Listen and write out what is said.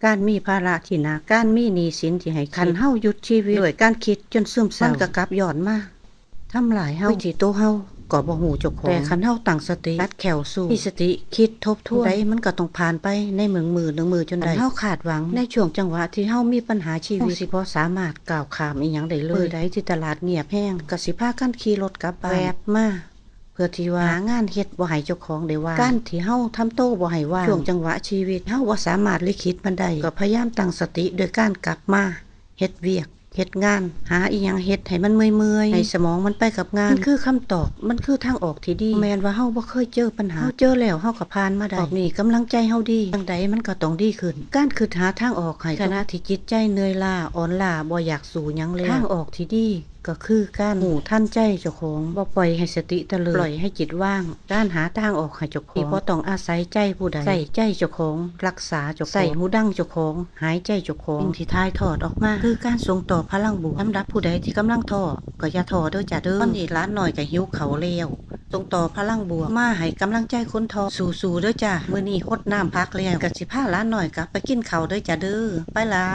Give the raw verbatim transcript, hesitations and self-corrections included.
การมีภาระที่หนัก การมีหนี้สินที่ให้คิด คันเฮาหยุดชีวิตด้วยการคิดจนซึมเศร้า มันก็กลับย้อนมาทำลายเฮา โดยที่ตัวเฮาก็บ่ฮู้เจ้าของ แต่คันเฮาตั้งสติ กัดแข้วสู้ มีสติคิดทบทวน ใดมันก็ต้องผ่านไปในมื้อมื้อหนึ่งมื้อจนได้ คันเฮาคาดหวังในช่วงจังหวะที่เฮามีปัญหาชีวิต เฮาสิบ่สามารถก้าวข้ามอีหยังได้เลย มื้อใดที่ตลาดเงียบแฮง ก็สิพากันขี่รถกลับบ้าน แวบมา เพื่อที่ว่าหางานเฮ็ดบ่ให้เจ้าของได้ว่าง การที่เฮาทำโตบ่ให้ว่าง ช่วงจังหวะชีวิต เฮาบ่สามารถลิขิตมันได้ ก็พยายามตั้งสติโดยการกลับมาเฮ็ดเวียก เฮ็ดงาน หาอีหยังเฮ็ดให้มันเมื่อยๆ ให้สมองมันไปกับงาน มันคือคำตอบ มันคือทางออกที่ดี แม่นว่าเฮาบ่เคยเจอปัญหา เฮาเจอแล้ว เฮาก็ผ่านมาได้ รอบนี้กำลังใจเฮาดี จั่งใดมันก็ต้องดีขึ้น การคิดหาทางออกให้ ขณะที่จิตใจเหนื่อยล้า อ่อนล้า บ่อยากสู้หยังแล้ว ทางออกที่ดี ก็คือการรู้ทันใจเจ้าของ บ่ปล่อยให้สติเตลิด ปล่อยให้จิตว่าง การหาทางออกให้เจ้าของ ที่บ่ต้องอาศัยใจผู้ใด ใช้ใจเจ้าของ รักษาเจ้าของ ใช้หูดังเจ้าของ หายใจเจ้าของ สิ่งที่ถ่ายทอดออกมา คือการส่งต่อพลังบวก สำหรับผู้ใดที่กำลังท้อ ก็อย่าท้อเด้อจ้าเด้อ ตอนนี้หลานน้อยก็หิวข้าวแล้ว ส่งต่อพลังบวกมาให้กำลังใจคนท้อ สู้ๆเด้อจ้า มื้อนี้ฮดน้ำผักแล้ว ก็สิพาหลานน้อยกลับไปกินข้าวเด้อจ้าเด้อ ไปละ